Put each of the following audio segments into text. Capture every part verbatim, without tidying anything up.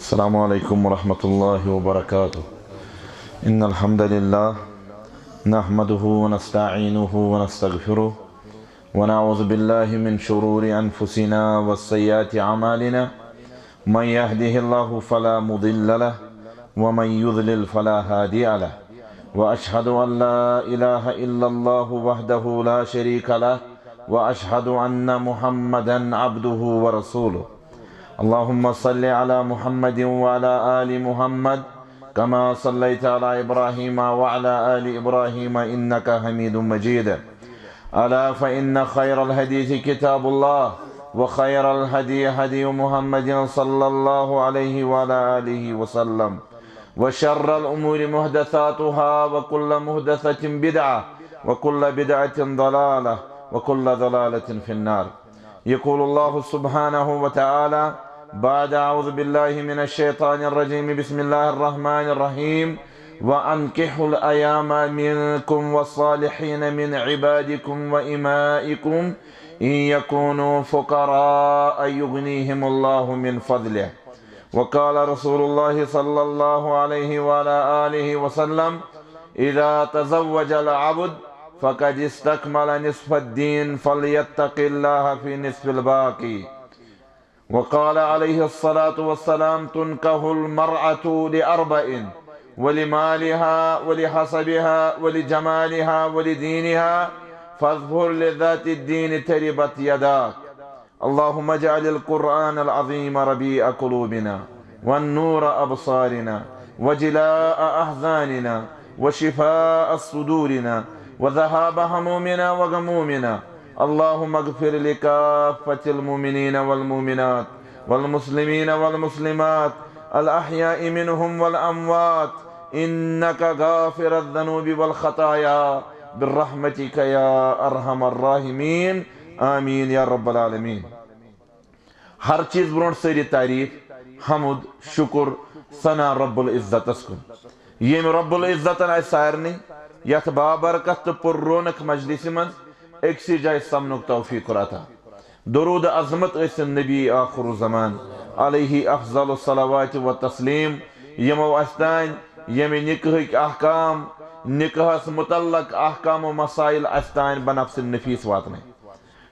السلام عليكم ورحمة الله وبركاته. إن الحمد لله نحمده ونستعينه ونستغفره، ونعوذ بالله من شرور أنفسنا وسيئات أعمالنا. من يهده الله فلا مضل له، ومن يضلل فلا هادي له. وأشهد أن لا إله إلا الله وحده لا شريك له، وأشهد أن محمدا عبده ورسوله. اللهم صل على محمد وعلى آل محمد كما صليت على إبراهيم وعلى آل إبراهيم إنك حميد مجيد. ألا فإن خير الحديث كتاب الله، وخير الهدي هدي محمد صلى الله عليه وعلى آله وسلم، وشر الأمور محدثاتها، وكل محدثة بدعة، وكل بدعة ضلالة، وكل ضلالة في النار. يقول الله سبحانه وتعالى بعد أعوذ بالله من الشيطان الرجيم، بسم الله الرحمن الرحيم: وأنكحوا الأيامى منكم والصالحين من عبادكم وإمائكم إن يكونوا فقراء يغنيهم الله من فضله. وقال رسول الله صلى الله عليه وعلى آله وسلم: إذا تزوج العبد فقد استكمل نصف الدين، فليتق الله في نصف الباقي. وقال عليه الصلاة والسلام: تنكح المرأة لأربع: ولمالها، ولحسبها، ولجمالها، ولدينها، فاظفر لذات الدين تربت يداك. اللهم اجعل القرآن العظيم ربيع قلوبنا، والنور أبصارنا، وجلاء أحزاننا، وشفاء صدورنا، وذهاب همومنا وغمومنا. اللهم اغفر لكافة المؤمنين والمؤمنات، والمسلمين والمسلمات، الأحياء منهم والأموات، إنك غافر الذنوب والخطايا، برحمتك يا أرحم الراحمين. آمين يا رب العالمين. ہر چیز برونٹھ سٲری تعریف، حمد، شکر، ثنا رب العزتس کُن، ییٚمۍ رب العزتن اسہِ سارنٕے یتھ بابرکت تہٕ پر رونق مجلسہِ منٛز أکسٕے جایہِ سمنُک توفیق کوٚر عطا۔ درود عظمت ٲسِن نبی آخر الزمان علیہ افضل الصلوات و تسلیم، یِمو اسہِ تام ییٚمہِ نکاحٕکۍ احکام، نکاحس متعلق احکام و مسائل اسہِ تام بنفس نفیس واتنٲے۔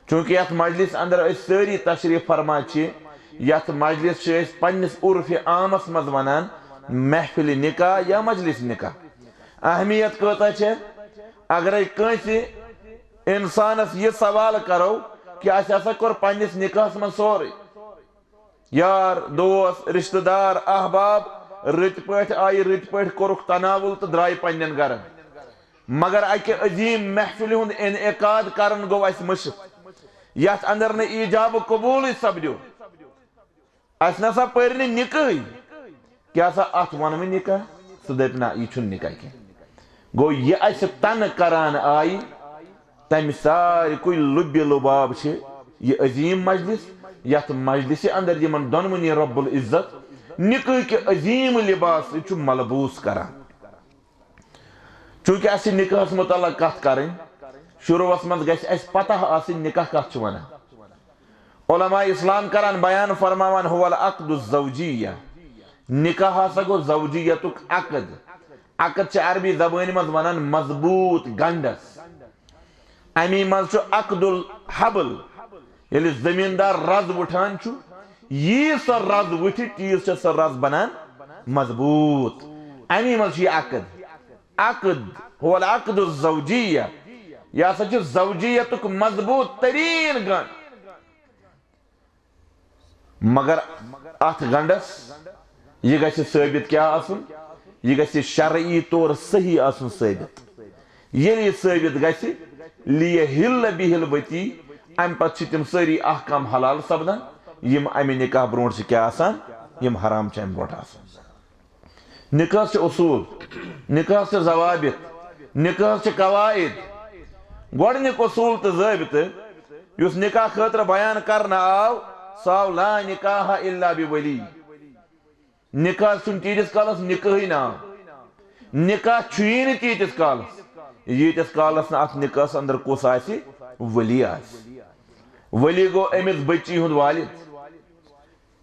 چونکہ یتھ مجلس اندر أسۍ سٲری تشریف فرما چھِ، یتھ مجلس چھِ أسۍ پننِس عرف عامس منٛز ونان محفل نکاح یا مجلس نکاح۔ اہمیت کۭژاہ چھےٚ؟ اگرے کٲنٛسہِ انسانس یہِ سوال کرو کہ اسہِ ہسا کوٚر پننِس نکاحس منٛز سورُے، یار، دوست، رشتہٕ دار، احباب، رٕتۍ پٲٹھۍ آیہِ، رٕتۍ پٲٹھۍ کوٚرُکھ تناول تہٕ درٛاے پننٮ۪ن گرن۔ مگر اکہِ عظیم محفلہِ ہُنٛد انعقاد کرُن گوٚو اسہِ مٔشِتھ۔ یتھ اندر نہٕ ایجاب قبولٕے سپدیو۔ اسہِ نسا پٔرۍ نہٕ نکاحٕے۔ کیٛاہ سا اتھ ونہٕ وۄنۍ نکاح؟ سُہ دپہِ، نہ، یہِ چھُنہٕ نکاح کینٛہہ۔ گوٚو، یہِ اسہِ تنہٕ کران آیہِ، تمہِ ساروی کُے لُبہِ لُباب چھِ یہِ عظیم مجلس، یتھ مجلسہِ اندر یِمن دۄنوٕنی رب العزت نکاح کہِ عظیم لباس سۭتۍ چھُ ملبوس کران۔ چونکہ اسہِ چھِ نکاحس متعلق کتھ کرٕنۍ، شروعس منٛز گژھِ اسہِ پتہ آسٕنۍ نکاح کتھ چھِ ونان۔ علماء اسلام کران بیان، فرماوان، هو العقد الزوجیہ، نکاح ہسا گوٚو زوجیتُک عقد۔ عقد چھِ عربی زبٲنۍ منٛز ونان مضبوط گنڈس۔ امی منٛز چھُ عقد الحبل، ییٚلہِ زمیٖندار رز وُٹھان چھُ، یی سۄ رز وُٹھِ، تیٖژ چھےٚ سۄ رز بنان مضبوط۔ امی منٛز چھُ یہِ عقد۔ عقد، هو العقد الزوجیہ، یہِ ہسا چھُ زوجیتُک مضبوط تریٖن گنڈ۔ مگر اتھ گنڈس یہِ گژھِ ثٲبت کیٛاہ آسُن؟ یہِ گژھِ شرعی طور صحیح آسُن ثٲبت۔ ییٚلہِ یہِ ثٲبت گژھِ، لیحل بہ الوتی، امہِ پتہٕ چھِ تِم سٲری احکام حلال سپدان، یِم امہِ نکاح برونٹھ چھِ کیٛاہ آسان، یِم حرام چھِ امہِ برونٹھ آسان۔ نکاحس چھِ اصوٗل، نکاحس چھِ ضوابط، نکاحس چھِ قواعد۔ گۄڈٕنیُک اصوٗل تہٕ ضٲبطہٕ یُس نکاح خٲطرٕ بیان کرنہٕ آو، سُہ آو لا نکاح الا بولی۔ نکاح چھُنہٕ تیٖتِس کالس نکاحٕے ناو، نکاح چھُیی نہٕ تیٖتِس کالس، ییٖتِس کالس نہٕ اتھ نکاحس اندر کُس آسہِ؟ ولی آسہِ۔ ولی گوٚو أمِس بچی ہُنٛد والد۔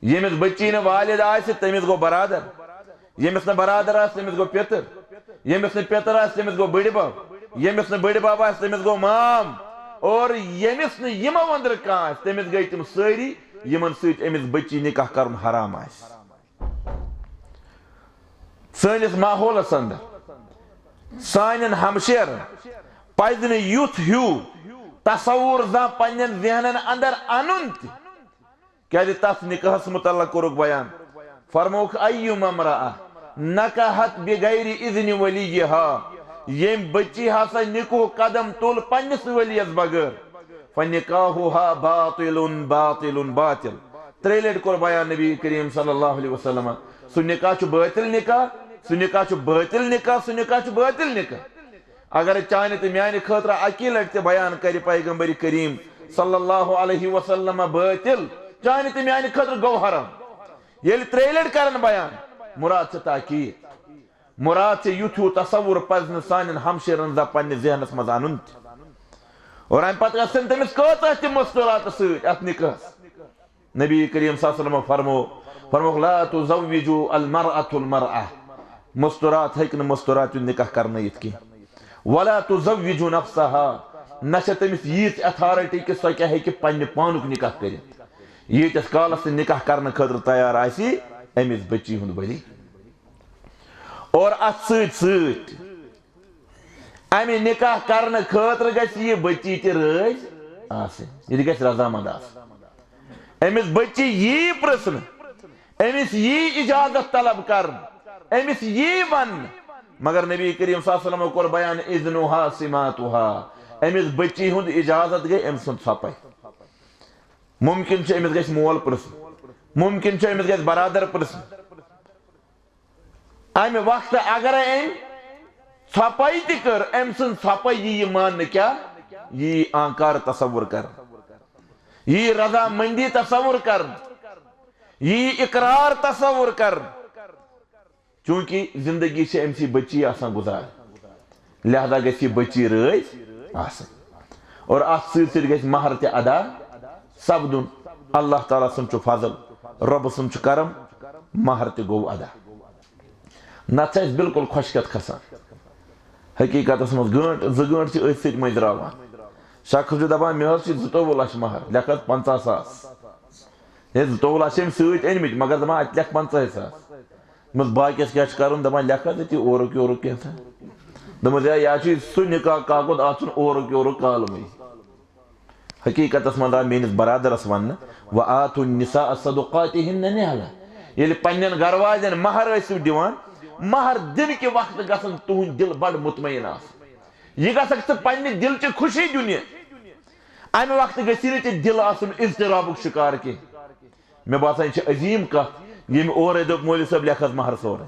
ییٚمِس بٔچی نہٕ والد آسہِ، تٔمِس گوٚو برادر۔ ییٚمِس نہٕ برادر آسہِ، تٔمِس گوٚو پیٚتٕر۔ ییٚمِس نہٕ پیٚتٕر آسہِ، تٔمِس گوٚو بٕڈِبب۔ ییٚمِس نہٕ بٕڈِبب آسہِ، تٔمِس گوٚو مام۔ اور ییٚمِس نہٕ یِمو أنٛدرٕ کانٛہہ آسہِ، تٔمِس گٔے تِم سٲری، یِمن سۭتۍ أمِس بٔچی نکاح کرُن حرام آسہِ۔ سٲنِس ماحولس اندر سانٮ۪ن ہمشیرن پزِ نہٕ یُتھ ہیوٗ تصور زانٛہہ پننٮ۪ن ذہنن اندر انُن تہِ، کیازِ تس نکاحس متعلق کوٚرُکھ بیان۔ فرمووُکھ، ایما امرأة نکحت بغیر اذن ولیہا، ییٚمۍ بچی ہسا نکاح قدم تُل پننِس ؤلیس بغٲر، فنکاحها باطل، باطل، باطل۔ ترٛیٚیہِ لٹہِ کوٚر بیان نبی کریم صلی اللہ علیہ وسلم، سُہ نکاح چھُ باطل نکاح، سُہ نکاح چھُ باطل نکاح، سُہ نکاح چھُ باطل نکاح۔ اگر چانہِ تہٕ میانہِ خٲطرٕ اکی لٹہِ تہِ بیان کرِ پیغمبر کریم صلی اللہ علیہ وسلم باطل، چانہِ تہٕ میانہِ خٲطرٕ گوٚو حرام۔ ییٚلہِ ترٛیٚیہِ لٹہِ کرن بیان، مراد چھِ تاکید۔ مراد چھِ یُتھ ہیوٗ تصور پزِ نہٕ سانٮ۪ن ہمشیرن زانٛہہ پننِس ذہنس منٛز انُن تہِ۔ اور امہِ پتہٕ گژھن تٔمِس کۭژاہ تہِ مستوراتہٕ سۭتۍ اتھ نکاحس۔ نبی کریم صلی اللہ علیہ وسلم فرمو، فرمووُکھ، لا تزوجوا المرأة المرأة، مستورات ہیٚکہِ نہٕ مستورات ہُنٛد نکاح کرنٲیِتھ کینٛہہ۔ ولا تزوج نفسها، نہ چھےٚ تٔمِس ییٖژ اتھارٹی کہِ سۄ کیٛاہ ہیٚکہِ پننہِ پانُک نکاح کٔرِتھ۔ ییٖتِس کالس تہِ نکاح کرنہٕ خٲطرٕ تیار آسہِ أمِس بچی ہُنٛد ولی۔ اور اتھ سۭتۍ سۭتۍ امہِ نکاح کرنہٕ خٲطرٕ گژھِ یہِ بچی تہِ رٲضۍ آسٕنۍ، یہِ تہِ گژھِ رضامند آسٕنۍ۔ أمِس بچی یی پرژھنہٕ، أمِس یی اجازت طلب کرنہٕ، أمِس یی وننہٕ، مگر نبی کریم صلی اللہ علیہ وسلم کوٚر بیان، اذنها سماطها، أمِس بچی ہُنٛد اجازت گٔے أمۍ سُنٛد ژھۄپے۔ ممکن چھُ أمِس گژھِ مول پرژھُن، ممکن چھُ أمِس گژھِ برادر پرژھُن۔ امہِ وقتہٕ اگرے أمۍ ژھۄپے تہِ کٔر، أمۍ سٕنٛز ژھۄپے یی یہِ ماننہٕ کیٛاہ؟ یی انکار تصور کرنہٕ، یی رضامندی تصور کرنہٕ، یی اقرار تصور کرنہٕ۔ چونکہ زندگی چھِ أمۍ سٕے بچی آسان گزار، لہذا گژھِ یہِ بچی رٲضۍ آسٕنۍ۔ اور اتھ سۭتۍ سۭتۍ گژھِ مہر تہِ ادا سپدُن۔ اللہ تعالیٰ سُنٛد چھُ فضل، رۄبہٕ سُنٛد چھُ کرم، مہر تہِ گوٚو ادا۔ نتہٕ چھِ اَسہِ بالکل خۄشکٮ۪تھ کھسان۔ حقیقتس منٛز گٲنٛٹہٕ زٕ گٲنٛٹہٕ چھِ أتھۍ سۭتۍ مٔنٛزراوان۔ شخص چھُ دپان، مےٚ حظ چھِ زٕتووُہ لچھ مہر، لیکھ حظ پنٛژاہ ساس۔ ہے، زٕتووُہ لچھ چھِ أمۍ سۭتۍ أنۍمٕتۍ، مگر دپان، اتہِ لیکھ پنٛژاہے ساس۔ دوٚپمس، باقیس کیٛاہ چھُ کرُن؟ دپان، لیکھ حظ أتی اورُک یورُک کینٛژھا۔ دوٚپمس، ہے، یا چھُ سُہ نکاح کاکُد، اتھ چھُنہٕ اورُک یورُک کالمٕے۔ حقیقتس منٛز آو میٲنِس برادرس وننہٕ، وآتوا النساء صدقاتهن نحلة۔ ییٚلہِ پننٮ۪ن گرٕ واجٮ۪ن مہر ٲسِو دِوان، مہر دِنہٕ کہِ وقتہٕ گژھن تُہنٛدۍ دِل بڑٕ مطمئن آسٕنۍ۔ یہِ گژھکھ ژٕ پننہِ دِلچہِ خوشی دیُن یہِ۔ امہِ وقتہٕ گژھی نہٕ ژےٚ دِل آسُن اضطرابُک شکار کینٛہہ۔ مےٚ باسان، یہِ چھِ عظیٖم کتھ، ییٚمۍ اورے دوٚپ، مولوی صٲب، لیکھ حظ مہر سورُے۔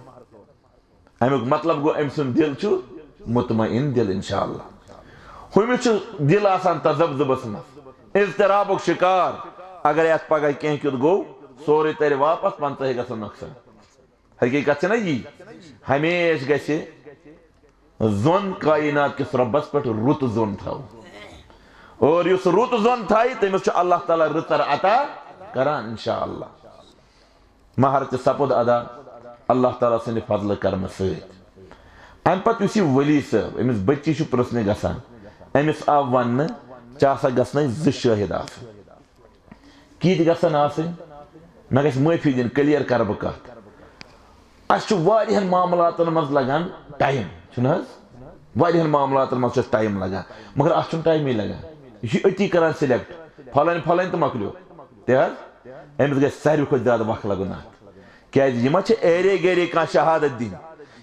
امیُک مطلب گوٚو، أمۍ سُنٛد دِل چھُ مطمئن دِل، انشاءاللہ۔ ہُمِس چھُ دِل آسان تذبذبس منٛز، اضطرابُک شکار۔ اگر یتھ پگاہ کینٛہہ کیُتھ گوٚو، سورُے ترِ واپس، پنٛژاہے گژھن نۄقصان۔ حقیقت چھےٚ نا یی، ہمیشہِ گژھِ زوٚن کائنات کِس رۄبس پٮ۪ٹھ رُت زوٚن تھاوُن۔ اور یُس رُت زوٚن تھایہِ، تٔمِس چھُ اللہ تعالیٰ رٕژر عطا کران، انشاءاللہ۔ مہر تہِ سپُد ادا اللہ تعالیٰ سٕنٛدِ فضلہٕ کرمہٕ سۭتۍ۔ امہِ پتہٕ یُس یہِ ولی صٲب، أمِس بٔچی چھُ پرژھنہِ گژھان، أمِس آو وننہٕ، ژےٚ ہسا گژھنَے زٕ شٲہِد آسٕنۍ۔ کِتھۍ گژھن آسٕنۍ؟ مےٚ گژھِ معٲفی دِنۍ، clear کرٕ بہٕ کتھ۔ اسہِ چھُ واریاہن معاملاتن منٛز لگان time، چھُنہٕ حظ؟ واریاہن معاملاتن منٛز چھُ اسہِ time لگان، مگر اتھ چھُنہٕ ٹایمٕے لگان۔ یہِ چھُ أتی کران select، فلٲنۍ فلٲنۍ تہٕ مۄکلیو۔ تہِ حظ؟ أمِس گژھِ ساروی کھۄتہٕ زیادٕ وقت لگُن اتھ۔ کیازِ یہِ ما چھِ ایرے گیرے کانٛہہ شہادت دِنۍ؟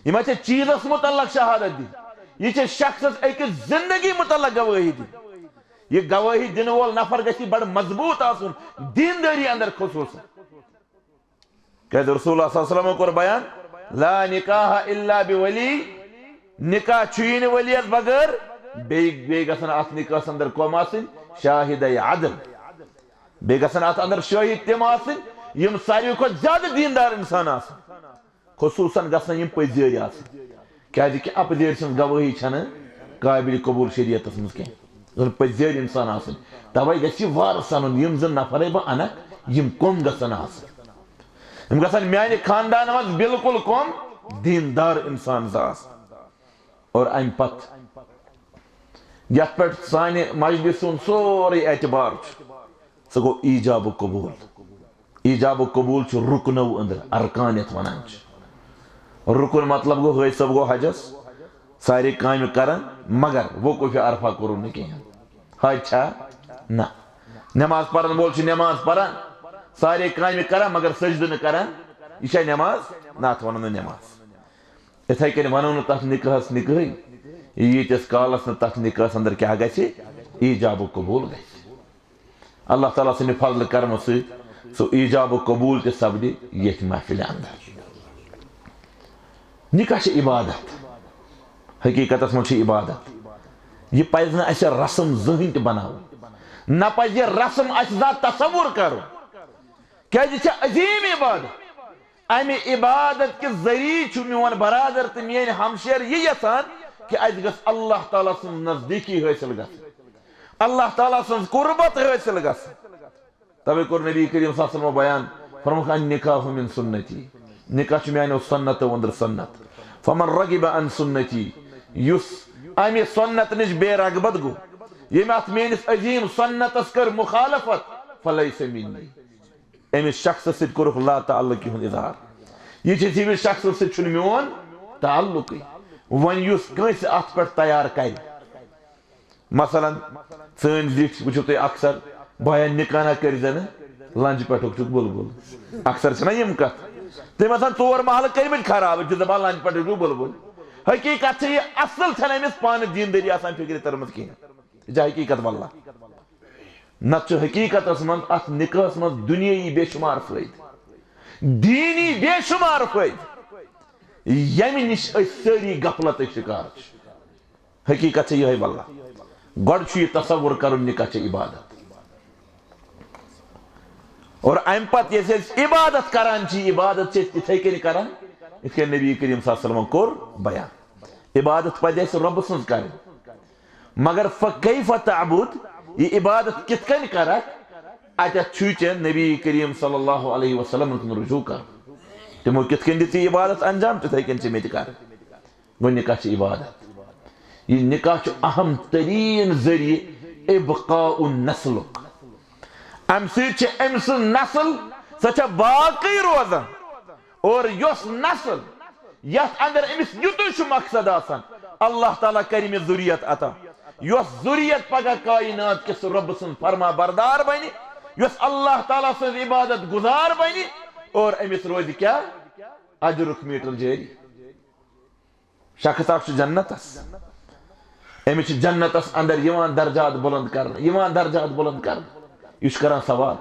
یہِ ما چھِ چیٖزس متعلق شہادت دِنۍ؟ یہِ چھِ شخصس أکِس زندگی متعلق گوٲہی دِنۍ۔ یہِ گوٲہی دِنہٕ وول نفر گژھِ بڑٕ مضبوٗط آسُن، دیندٲری اندر خصوصاً۔ کیازِ رسول اللہ صلی اللہ علیہ وسلم کوٚر بیان، لا نکاح الا بولی، نکاح چھُیی نہٕ ولیس بغٲر، بیٚیہِ، بیٚیہِ گژھن اتھ نکاحس اندر کم آسٕنۍ؟ شاہدے عدل۔ بیٚیہِ گژھن اتھ اندر شٲہد تِم آسٕنۍ، یِم ساروی کھۄتہٕ زیادٕ دیندار انسان آسن۔ خصوصاً گژھن یِم پٔزۍ یٲرۍ آسٕنۍ۔ کیازِ کہِ اپزٲرۍ سٕنٛز گوٲہی چھنہٕ قابل قبول شریعتس منٛز کینٛہہ۔ زن پٔزۍ یٲرۍ انسان آسٕنۍ۔ توے گژھِ یہِ وارٕ سنُن، یِم زن نفرے بہٕ انکھ، یِم کم گژھن آسٕنۍ۔ یِم گژھن میانہِ خاندان منٛز بالکل کم دیندار انسان زٕ آسٕنۍ۔ اور امہِ پتہٕ یتھ پٮ۪ٹھ سانہِ مجلسہِ ہُنٛد سورُے اعتبار چھُ، سُہ گوٚو ایجاب و قبول۔ ایجاب و قبول چھُ رُکنو أنٛدرٕ، ارکان یتھ ونان چھِ۔ رُکُن مطلب گوٚو، حٲج صٲب گوٚو حجس، سارے کامہِ کران، مگر وقوف عرفہ کوٚرُن نہٕ کِہیٖنۍ۔ حج چھا؟ نہ۔ نماز پرن وول چھُ نماز پران، سارے کامہِ کران، مگر سجدٕ نہٕ کران۔ یہِ چھا نماز؟ نہ، اتھ ونو نہٕ نماز۔ اِتھے کٔنۍ ونو نہٕ تتھ نکاحس نکاحٕے، ییٖتِس کالس نہٕ تتھ نکاحس اندر کیٛاہ گژھِ؟ ایجاب و قبول گژھِ۔ اللہ تعالیٰ سٕنٛدِ فضلہٕ کرمہٕ سۭتۍ سُہ ایجاب و قبول تہِ سپدِ ییٚتھۍ محفلہِ اندر۔ نکاح چھِ عبادت، حقیقتس منٛز چھِ عبادت۔ یہِ پزِ نہٕ اسہِ رسم زٕہٕنۍ تہِ بناوُن، نہ پزِ یہِ رسم اسہِ زانٛہہ تصور کرُن، کیازِ یہِ چھِ عظیم عبادت۔ امہِ عبادت کہِ ذریعہٕ چھُ میون برادر تہٕ میٲنۍ ہمشیر یہِ یژھان کہِ اسہِ گژھِ اللہ تعالیٰ سٕنٛز نزدیٖکی حٲصِل گژھٕنۍ، اللہ تعالیٰ سٕنٛز قربت حٲصِل گژھٕنۍ۔ توے کوٚر نبی کریم صلی اللہ علیہ وسلمو بیان، فرمووُکھ، "النکاح من سنتی"، نکاح چھُ میانیو سنتو أنٛدرٕ سنت۔ "فمن رغب عن سنتی"، یُس امہِ سنت نِش بے رغبت گوٚو، ییٚمۍ اتھ میٲنِس عظیم سنتس کٔر مخالفت، "فلیس منی"، أمِس شخصس سۭتۍ کوٚرُکھ لا تعلقی ہُنٛد اظہار۔ یہِ چھِ، ییٚمِس شخصس سۭتۍ چھُنہٕ میون تعلقٕے۔ وۄنۍ یُس کٲنٛسہِ اتھ پٮ۪ٹھ تیار کرِ، مثلاً، سٲنۍ زِٹھۍ وٕچھِو تُہۍ اکثر، "بایَن نکاح نہ کٔرۍ زٮ۪نہٕ، لنجہِ پٮ۪ٹھُک چھُکھ بُلبُل۔" اکثر چھِنہ یِم کَتھ؟ تٔمۍ آسان ژور محلہٕ کٔرمٕتۍ خراب، أسۍ چھِ دَپان، "لنجہِ پٮ۪ٹھُک چھُکھ بُلبُل۔" حقیٖقت چھِ یہِ، اَصٕل چھَنہٕ أمِس پانہٕ دیٖندٲری آسان فِکرِ تٔرمٕژ کِہیٖنۍ۔ یہِ چھِ حقیٖقت واللہ۔ نَتہٕ چھُ حقیٖقتَس منٛز اَتھ نِکاحَس منٛز دُنیٲیی بے شُمار فٲیدٕ، دیٖنی بے شُمار فٲیدٕ، ییٚمہِ نِش أسۍ سٲری غفلتٕکۍ شِکار چھِ۔ حقیٖقت چھےٚ یِہوٚے واللہ۔ گۄڈٕ چھُ یہِ تصور کرُن، نکاح چھےٚ عبادت۔ اور اَمہِ پتہٕ ییٚلہِ أسۍ عبادت کران چھِ، عبادت چھِ أسۍ تِتھَے کٔنۍ کران، یِتھ کٔنۍ نبی کریم صلی اللہ علیہ وسلمن کوٚر بیان۔ عبادت پزِ اَسہِ رۄبہٕ سٕنٛز کرٕنۍ۔ مگر فکیف تعبد، یہِ عبادت کِتھ کٔنۍ کرکھ؟ اَتٮ۪تھ چھُے ژےٚ نبی کریم صلی اللہ علیہ وسلمن کُن رجوع کرُن۔ تِمو کِتھ کٔنۍ دِژ یہِ عبادت انجام، تِتھَے کٔنۍ چھِ مےٚ تہِ کرٕنۍ۔ گوٚو، نکاح چھِ عبادت۔ یہِ نکاح چھُ اہم تریٖن ذٔریعہٕ ابقاء النسلُک۔ اَمہِ سۭتۍ چھِ أمۍ سٕنٛز نسل، سۄ چھےٚ باقٕے روزان۔ اور یۄس نسل، یَتھ اندر أمِس یُتُے چھُ مقصد آسان، اللہ تعالیٰ کرِ أمِس ذُریت عطا۔ یۄس ذُریت پگاہ کائنات کِس رۄبہٕ سٕنٛز فرما بردار بنہِ، یۄس اللہ تعالیٰ سٕنٛز عبادت گزار بنہِ، اور أمِس روزِ کیٛاہ؟ اجرُک میٹر جٲری۔ شخص اکھ چھُ جنتس، أمِس چھِ جنتس اندر یِوان درجات بلند کرنہٕ، یِوان درجات بلند کرنہٕ۔ یہِ چھُ کران سوال،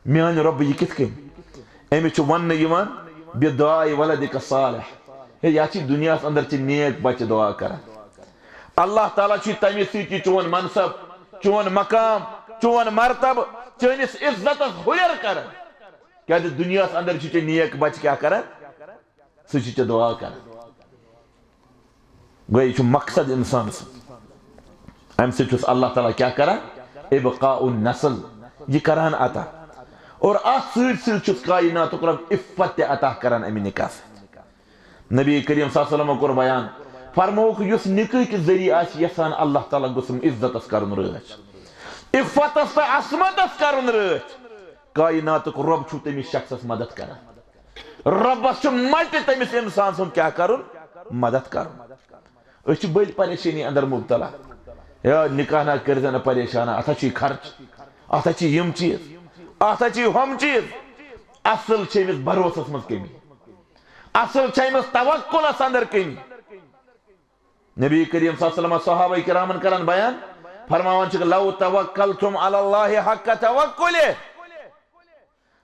"میانہِ رۄبہٕ، یہِ کِتھ کٔنۍ؟" أمِس چھُ وننہٕ یِوان، "بدعاء ولدک الصالح"، ہے، یا چھِ دُنیاہس اندر چھِ نیک بچہِ دعا کران۔ اللہ تعالیٰ چھُ تمہِ سۭتۍ یہِ چون منصب، چون مقام، چون مرتبہٕ، چٲنِس عزتس ہُرٮ۪ر کران۔ کیازِ دُنیاہس اندر چھِ ژےٚ نیک بچہِ کیٛاہ کران؟ سُہ چھُ ژےٚ دعا کران۔ گوٚو، یہِ چھُ مقصد انسان سُنٛد۔ امہِ سۭتۍ چھُس اللہ تعالیٰ کیٛاہ کران؟ ابقاء النسل، یہِ کران عطا۔ اور اتھ سۭتۍ سۭتۍ چھُس کائناتُک رب عفت تہِ عطا کران امہِ نکاح سۭتۍ۔ نبی کریم صلی اللہ علیہ وسلم کوٚر بیان، فرمووُکھ، یُس نکاح کہِ ذٔریعہٕ آسہِ یژھان اللہ تعالیٰ گوٚژھُم عزتس کرُن رٲچھ، عفتس تہٕ عصمتس کرُن رٲچھ، کائناتُک رب چھُ تٔمِس شخصس مدد کران۔ رۄبس چھُ مٹہِ تٔمِس انسان سُنٛد کیٛاہ کرُن؟ مدد کرُن۔ أسۍ چھِ بٔلۍ پریشٲنی اندر مبتلا۔ ہے، نکاح نہ کٔرۍ زِ نہٕ پریشان، اتھ ہا چھُے خرچ، اتھ ہا چھِ یِم چیٖز، اتھ ہا چھِ ہُم چیٖز۔ اصل چھِ أمِس بھروسس منٛز کمی، اصل چھِ أمِس توکلس اندر کمی۔ نبی کریم صلی اللہ علیہ وسلم صحابہ کرامن کران بیان، فرماوان چھِ، "لو توکلتم علی اللہ حق توکلہ"،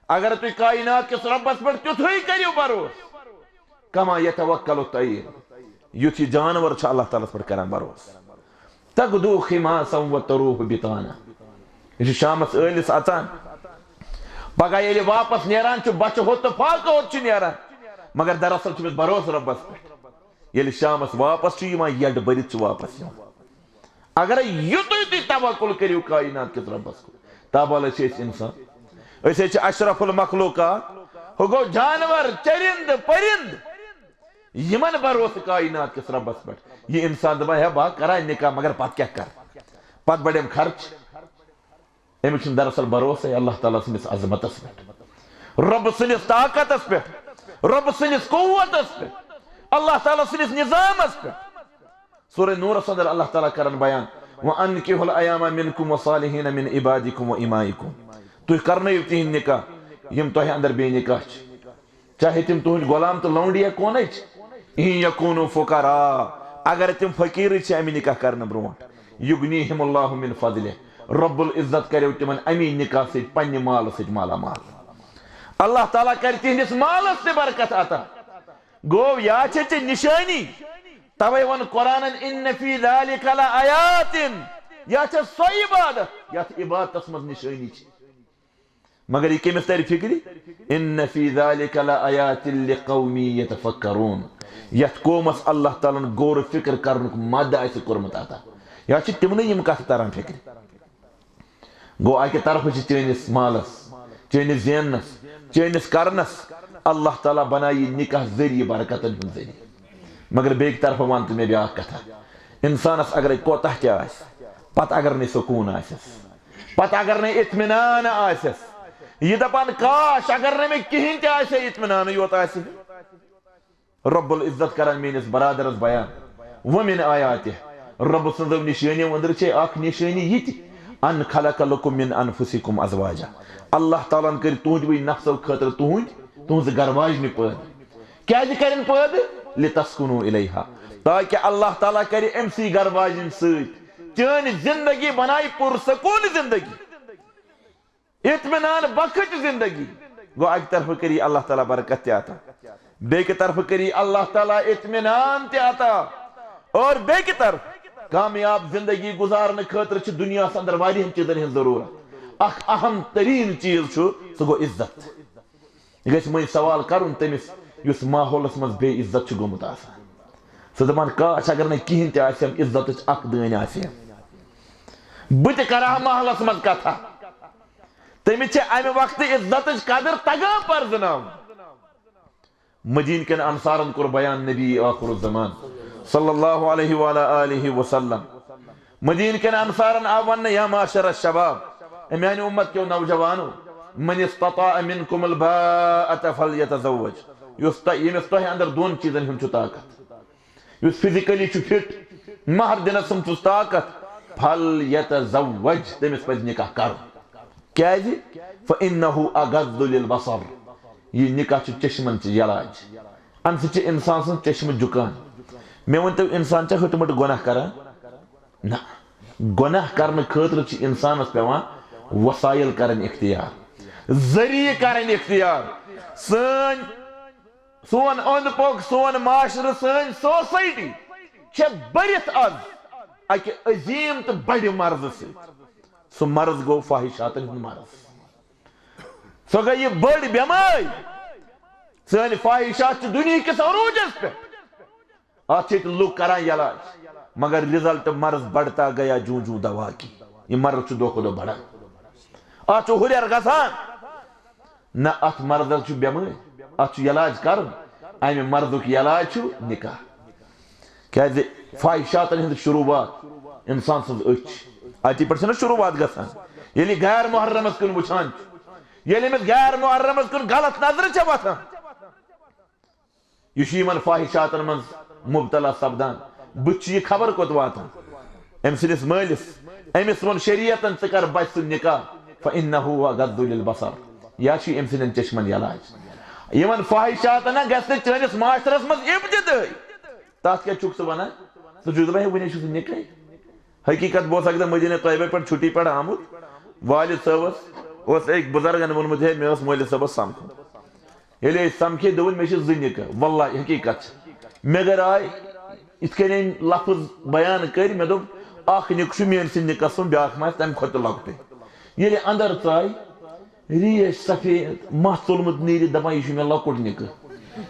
اگر تُہۍ کائنات کِس رۄبس پٮ۪ٹھ تیُتھُے کٔرِو بھروسہٕ، کما یتوکل الطیر، یُتھ یہِ جانور چھُ اللہ تعالیٰ ہس پٮ۪ٹھ کران بھروسہٕ۔ تغدو خماسا و تروح بطانا۔ یہِ چھُ شامس ٲلِس اژان۔ پگاہ ییٚلہِ واپس نیران چھُ، بۄچھِ ہوٚت تہٕ فاقہٕ ہوٚت چھُ نیران۔ مگر دراصل چھُ أمِس بھروسہٕ رۄبس پٮ۪ٹھ۔ ییٚلہِ شامس واپس چھُ یِوان، یڈ بٔرِتھ چھُ واپس یِوان۔ اگر یُتُے تُہۍ توکل کٔرِو کائنات کِس رۄبس کُن، تابالہ چھِ أسۍ انسان۔ أسۍ حظ چھِ اشرف المخلوقات۔ وۄنۍ گوٚو جانور، چرند، پرند، یِمن بھروسہٕ کائنات کِس رۄبس پٮ۪ٹھ۔ یہِ انسان دپان، ہے، بہٕ ہا کران نکاح، مگر پتہٕ کیٛاہ کرٕ؟ پتہٕ بڑٮ۪م خرچ۔ أمِس چھُنہٕ دراصل بھروسے اللہ تعالیٰ سٕنٛدِس عظمتس پٮ۪ٹھ، رۄب سٕنٛدِس طاقتس پٮ۪ٹھ، رۄب سٕنٛدِس قوتس پٮ۪ٹھ، اللہ تعالیٰ سٕنٛدِس نظامس پٮ۪ٹھ۔ سورہ نورس اندر اللہ تعالیٰ کران بیان، "وَأَنكِحُوا الْأَيَامَىٰ مِنكُمْ وَالصَّالِحِينَ مِنْ عِبَادِكُمْ وَإِمَائِكُمْ"۔ تُہۍ کرنٲیِو تِہِنٛدۍ نکاح، یِم تۄہہِ اندر بے نکاح چھِ، چاہے تِم تُہٕنٛدۍ غلام تہٕ لونڈیا کونٕے چھِ۔ "إِنْ يَكُونُوا فُقَرَاءَ"، اگر تِم فقیٖرٕے چھِ امہِ نکاح کرنہٕ برونٛٹھ، "يُغْنِيهِمُ اللَّهُ مِنْ فَضْلِهِ"، رب العزت کریو تِمن امی نکاح سۭتۍ پننہِ مالہٕ سۭتۍ مالا مال۔ اللہ تعالیٰ کرِ تِہنٛدِس مالس تہِ برکت عطا۔ گوٚو، یا چھے ژےٚ نشٲنی، توے ووٚن قرآنن، "إِنَّ فِي ذَٰلِكَ لَآيَاتٍ"، یا چھے سۄ عبادت یتھ عبادتس منٛز نشٲنی چھِ۔ مگر یہِ کٔمِس ترِ فِکرِ؟ "إِنَّ فِي ذَٰلِكَ لَآيَاتٍ لِقَوْمٍ يَتَفَكَّرُونَ"، یتھ قومس اللہ تعالیٰ ہن غور و فکر کرنُک مد آسہِ کوٚرمُت عطا۔ یا چھِ تِمنٕے یِم کتھٕ تران فِکرِ۔ گوٚو، اکہِ طرفہٕ چھِ چٲنِس مالس، چٲنِس زیننس، چٲنِس کرنس اللہ تعالیٰ بنایہِ یہِ نکاح ذٔریعہٕ، برکتن ہُنٛد ذٔریعہٕ۔ مگر بیٚکہِ طرفہٕ ون تہٕ مےٚ بیٛاکھ کتھا، انسانس اگرے کوتاہ تہِ آسہِ، پتہٕ اگر نہٕ سکوٗن آسٮ۪س، پتہٕ اگر نہٕ اطمینان آسٮ۪س، یہِ دپان، "کاش اگر نہٕ مےٚ کِہیٖنۍ تہِ آسہِ ہے، اطمینانٕے یوت آسہِ ہے۔" رب العزت کران میٲنِس برادرس بیان، "وَمِنْ آيَاتِهِ"، رب سٕنٛزو نشٲنیو أنٛدرٕ چھے اکھ نشٲنی یہِ تہِ، "أَنْ خَلَقَ لَكُمْ مِنْ أَنْفُسِكُمْ أَزْوَاجًا"، اللہ تعالیٰ ہن کٔرۍ تُہنٛدِوٕے نفسو خٲطرٕ تُہنٛدۍ، تُہنٛزٕ گرواجنہِ پٲدٕ۔ کیازِ کرن پٲدٕ؟ "لِتَسْكُنُوا إِلَيْهَا"، تاکہ اللہ تعالیٰ کرِ أمۍ سٕے گرواجنہِ سۭتۍ چٲنۍ زندگی بنایہِ پُرسکوٗن زندگی۔ اطمینان بخش زندگی۔ گوٚو، اکہِ طرفہٕ کٔری اللہ تعالیٰ برکت تہِ عطا، بیٚکہِ طرفہٕ کٔری اللہ تعالیٰ اطمینان تہِ عطا، اور بیٚکہِ طرفہٕ کامیاب زندگی گزارنہٕ خٲطرٕ چھِ دُنیاہس اندر واریاہن چیٖزن ہٕنٛز ضروٗرت۔ اکھ اہم تریٖن چیٖز چھُ، سُہ گوٚو عزت۔ یہِ گژھِ وۄنۍ سوال کرُن تٔمِس یُس ماحولس منٛز بے عزت چھُ گوٚمُت آسان۔ سُہ دپان، "کاش اگر نہٕ کِہیٖنۍ تہِ آسہِ ہم، عزتٕچ اکھ دٲنۍ آسہِ ہم۔" بہٕ تہِ کرٕ ہا محلس منٛز کتھا۔ تٔمِس چھِ امہِ وقتہٕ عزتٕچ قدر تگان پرزٕناوٕنۍ۔ مدیٖنہٕ کٮ۪ن انصارن کوٚر بیان نبی آخر الزمان صلی اللہ علیہ وعلی آلہ وسلم۔ مدیٖنہٕ کٮ۪ن انصارن آو وننہٕ، "یا معاشر الشباب"، اے میانہِ امت کیو نوجوانو، "من استطاع منکم الباءة فلیتزوج"، یُس تۄہہِ، ییٚمِس تۄہہِ اندر دۄن چیٖزن ہُنٛد چھُ طاقت، یُس فزیکلی چھُ فٹ، مہر دِنس منٛز چھُس طاقت، فلیتزوج، تٔمِس پزِ نکاح کرُن۔ کیازِ؟ فإنه أغض للبصر، یہِ نکاح چھُ چشمن چہِ علاج، امہِ سۭتۍ چھِ انسان سٕنٛز چشمہٕ جُکان۔ مےٚ ؤنۍ تو، انسان چھا ہیوٚتمُت گۄناہ کران؟ نہ، گۄناہ کرنہٕ خٲطرٕ چھِ انسانس پٮ۪وان وسایل کرٕنۍ اختیار، ذٔریعہٕ کرٕنۍ اختیار۔ سٲنۍ، سون اوٚنٛد پوٚک، سون معاشرٕ، سٲنۍ سوسایٹی چھےٚ بٔرِتھ از اکہِ عظیٖم تہٕ بڑِ مرضہٕ سۭتۍ۔ سُہ مرض گوٚو فاحشاتن ہُنٛد مرض۔ سۄ گٔے یہِ بٔڑ بٮ۪مٲرۍ۔ سٲنۍ فاحشات چھِ دُنیہکِس عروٗجس پٮ۪ٹھ۔ اتھ چھِ ییٚتہِ لُکھ کران علاج، مگر رزلٹ مرض بڑھتا گیا جوں جوں دوا کی۔ یہِ مرض چھُ دۄہ کھۄتہٕ دۄہ بڑان۔ اتھ چھُ ہُرٮ۪ر گژھان۔ نہ، اتھ مرضس چھُ بٮ۪مٲرۍ، اتھ چھُ علاج کرُن۔ امہِ مرضُک علاج چھُ نکاح۔ کیازِ؟ فاحشاتن ہٕنٛز شروٗعات انسان سٕنٛز أچھ چھِ۔ اتی پٮ۪ٹھ چھِنہ شروٗعات گژھان۔ ییٚلہِ یہِ غیر محرمس کُن وٕچھان چھُ، ییٚلہِ أمِس غیر محرمس کُن غلط نظرٕ چھےٚ وۄتھان، یہِ چھُ یِمن فاحشاتن منٛز مبتلا سپدان۔ بُتھِ چھُ یہِ خبر کوٚت واتان۔ أمۍ سٕنٛدِس مٲلِس، أمِس ووٚن شریعتن، "ژٕ کر بچہِ سُنٛد نکاح، فإنه أغض للبصر"، یا چھُ أمۍ سٕنٛدٮ۪ن چشمن علاج۔ یِمن فاحشاتن گژھِ نہٕ چٲنِس معاشرس منٛز ابتدٲے۔ تتھ کیٛاہ چھُکھ ژٕ ونان؟ ژٕ چھُکھ دپان، ہے، وُنہِ چھُ سُہ نِکٕے۔ حقیقت، بہٕ اوسُس اکہِ دۄہ مدینہ طیبہ پٮ۪ٹھ چھُٹی پٮ۪ٹھ آمُت۔ والد صٲبس اوس أکۍ بُزرگن ووٚنمُت، ہے، مےٚ اوس مٲلِس صٲبس سمکھُن۔ ییٚلہِ أسۍ سمکھے، دوٚپُن، مےٚ چھِ زٕ نِکہٕ۔ واللہ، حقیقت چھِ۔ مےٚ گرِ آے یِتھ کٔنۍ أمۍ لفظ بیان کٔرۍ، مےٚ دوٚپ، اکھ نِکہٕ چھُ میٲنۍ سٕنٛدِ نِکہٕ سُنٛد، بیٛاکھ ما آسہِ تَمہِ کھۄتہٕ تہِ لۄکٹُے۔ ییٚلہِ اندر ژاے، ریش سفید، مَس ژوٚلمُت نیٖرِتھ، دَپان، "یہِ چھُ مےٚ لۄکُٹ نِکہٕ۔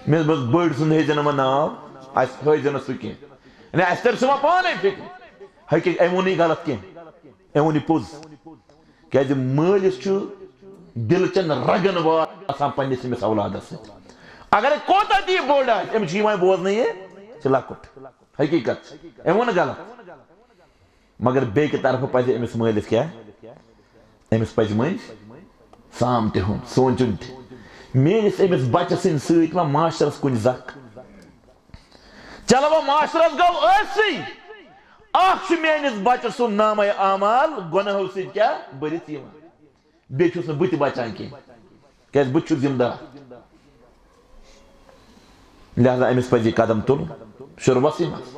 مےٚ دوٚپمَس، بٔڑۍ سُنٛد ہیٚزِ نہٕ مےٚ ناو، اَسہِ ہٲیزِ نہٕ سُہ کینٛہہ۔" یعنی اَسہِ تَرِ سُہ ما پانَے فِکرِ۔ حقیٖقت، أمۍ ووٚن یہِ غلط کینٛہہ، أمۍ ووٚن یہِ پوٚز۔ کیٛازِ مٲلِس چھُ دِلہٕ چٮ۪ن رگن وار آسان پننِس أمِس اولادس سۭتۍ۔ اگر کوتاہ تہِ یہِ بوٚڑ آسہِ، أمِس چھُ یِوان بوزنہٕ، یہِ چھُ لۄکُٹ۔ حقیٖقت چھِ۔ أمۍ ووٚن غلط۔ مگر بیٚکہِ طرفہٕ پزِ أمِس مٲلِس کیٛاہ؟ أمِس پزِ مٔنٛزۍ سام تہِ ہُن، سونٛچُن تہِ۔ میٲنِس أمِس بچہٕ سٕنٛدِ سۭتۍ ما معاشرس کُنہِ زکھ؟ چلو وۄنۍ معاشرس گوٚو أتھۍ سٕے۔ اکھ چھُ میٲنِس بچہٕ سُنٛد نامہ اعمال گۄناہو سۭتۍ کیٛاہ بٔرِتھ یِوان۔ بیٚیہِ چھُس نہٕ بہٕ تہِ بچان کینٛہہ، کیٛازِ بہٕ تہِ چھُس ذمہٕ دار۔ لہذا أمِس پزِ یہِ قدم تُلُن شُروٗعسٕے منٛز۔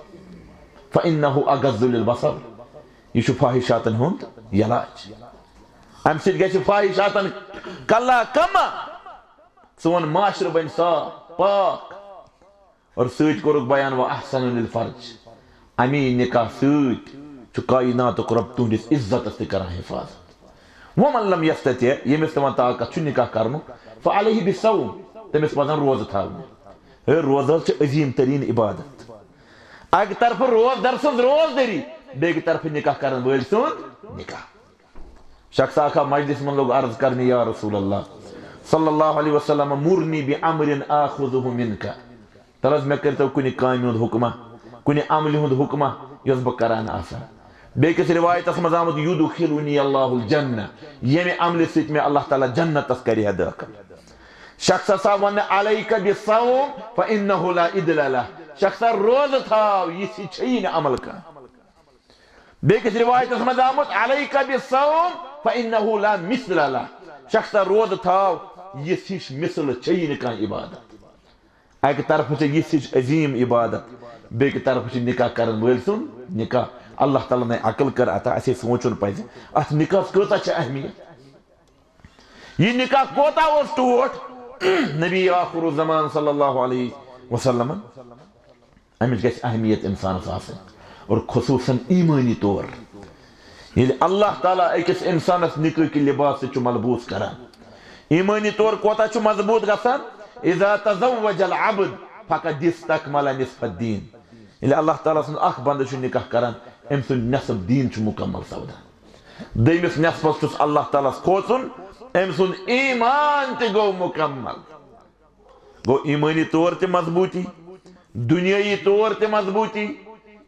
فَإِنَّهُ أَغَضُّ لِلْبَصَرِ۔ یہِ چھُ فاحشاتن ہُنٛد علاج۔ امہِ سۭتۍ گژھِ فاحشاتن کلا کما۔ سون معاشرٕ بنہِ صاف، پاک۔ اور سۭتۍ کوٚرُکھ بیان، وَأَحْصَنُوا لِلْفَرْجِ۔ امی نکاح سۭتۍ چھُ کائناتُک رب تُہنٛدِس عزتس تہِ کران حفاظت۔ وَمَن لَمْ يَسْتَطِعْ، ییٚمِس نہٕ وۄنۍ طاقت چھُ نکاح کرنُک، فَعَلَيْهِ بِالصَّوْمِ، تٔمِس پزن روزٕ تھاونہِ۔ ہے، روزٕ حظ چھِ عظیٖم تریٖن عبادت۔ اکہِ طرفہٕ روزدر سٕنٛز روزدٔری، بیٚکہِ طرفہٕ نکاح کرن وٲلۍ سُنٛد نکاح۔ شخص اکھ آو مجلس منٛز، لوٚگ عرض کرنہِ، یا رسول اللہ صلی اللہ علیہ وسلم، مرنی بامر آخذہ منک۔ تل حظ، مےٚ کٔرۍتو کُنہِ کامہِ ہُنٛد حکمہ، کُنہِ عملہِ ہُنٛد حکمہ، یۄس بہٕ کران آسہٕ ہا۔ بیٚکِس روایتس منٛز آمُت، یدخلنی اللہ الجنہ، ییٚمہِ عملہِ سۭتۍ مےٚ اللہ تعالیٰ جنتس کرِ ہا دٲخل۔ شخصس آو وننہٕ، علیک بالصوم فانہ لا عدل لہ۔ شخصا، روزٕ تھاو، یِژھ ہِش چھیی نہٕ عمل کانٛہہ۔ بیٚکِس روایتس منٛز آمُت، علیک بالصوم فانہ لا مثل لہ۔ شخصا، روزٕ تھاو، یِژھ ہِش مثل چھیی نہٕ کانٛہہ عبادت۔ اکہِ طرفہٕ چھِ یِژھ ہِش عظیٖم عبادت، بیٚکہِ طرفہٕ چھِ نکاح کرن وٲلۍ سُنٛد نکاح۔ اللہ تعالیٰ ہن عقل کٔر عطا، اسے سونٛچُن پزِ، اتھ نکاحس کۭژاہ چھِ اہمیت۔ یہِ نکاح کوتاہ اوس ٹوٹھ؟ نبی آخر الزمان صلی اللہ علیہ وسلمن، امِچ گژھِ اہمیت انسانس آسٕنۍ، اور خصوصاً ایمٲنی طور۔ ییٚلہِ اللہ تعالیٰ أکِس انسانس نکاح کہِ لباس سۭتۍ چھُ ملبوس کران، ایمٲنی طور کوتاہ چھُ مضبوط گژھان؟ اذا تزوج العبد فقد استکمل نصف الدین۔ ییٚلہِ اللہ تعالیٰ سُنٛد اکھ بندٕ چھُ نکاح کران، أمۍ سُنٛد نصف دیٖن چھُ مکمل سپدان۔ دوٚیمِس نصفس چھُس اللہ تعالیٰ ہس کھوژُن، أمۍ سُنٛد ایمان تہِ گوٚو مکمل۔ گوٚو ایمٲنی طور تہِ مضبوٗطی، دُنیٲیی طور تہِ مضبوٗطی،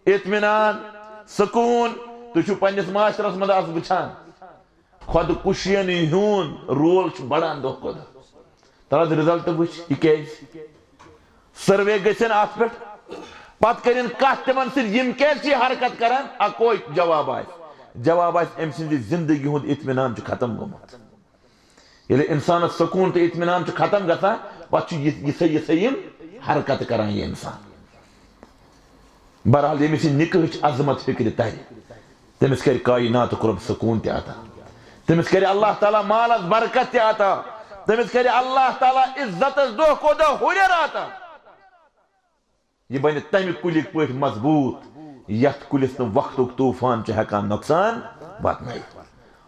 اطمینان، سکوٗن۔ تُہۍ چھِو پننِس معاشرس منٛز از وٕچھان، خۄدکُشین ہُنٛد رول چھُ بڑان دۄہ کھۄتہٕ دۄہ۔ تَلہٕ حظ رِزلٹ وٕچھ، یہِ کیازِ؟ سروے گٔژھِن اَتھ پٮ۪ٹھ، پتہٕ کٔرِن کَتھ تِمن سۭتۍ، یِم کیازِ چھِ یہِ حرکت کران؟ اَکوے جواب آسہِ، جواب آسہِ، أمۍ سٕنٛزِ زندگی ہُنٛد اطمینان چھُ ختم گوٚمُت۔ ییٚلہِ اِنسانَس سکوٗن تہٕ اطمینان چھُ ختم گژھان، پتہٕ چھُ یہِ، یِژھے یِژھے یِم حرکتہٕ کران یہِ اِنسان۔ بہرحال، ییٚمِس یہِ نِکاحٕچ عظمت فِکرِ تَرِ، تٔمِس کرِ کائناتُک رۄب سکوٗن تہِ عطا، تٔمِس کرِ اللہ تعالیٰ مالَس برکت تہِ عطا، تٔمِس کرِ اللہ تعالیٰ عزتَس دۄہ کھۄتہٕ دۄہ ہُرٮ۪ر عطا۔ یہِ بنہِ تمہِ کُلِکۍ پٲٹھۍ مضبوٗط، یتھ کُلِس نہٕ وقتُک طوفان چھُ ہٮ۪کان نۄقصان واتنٲوِتھ۔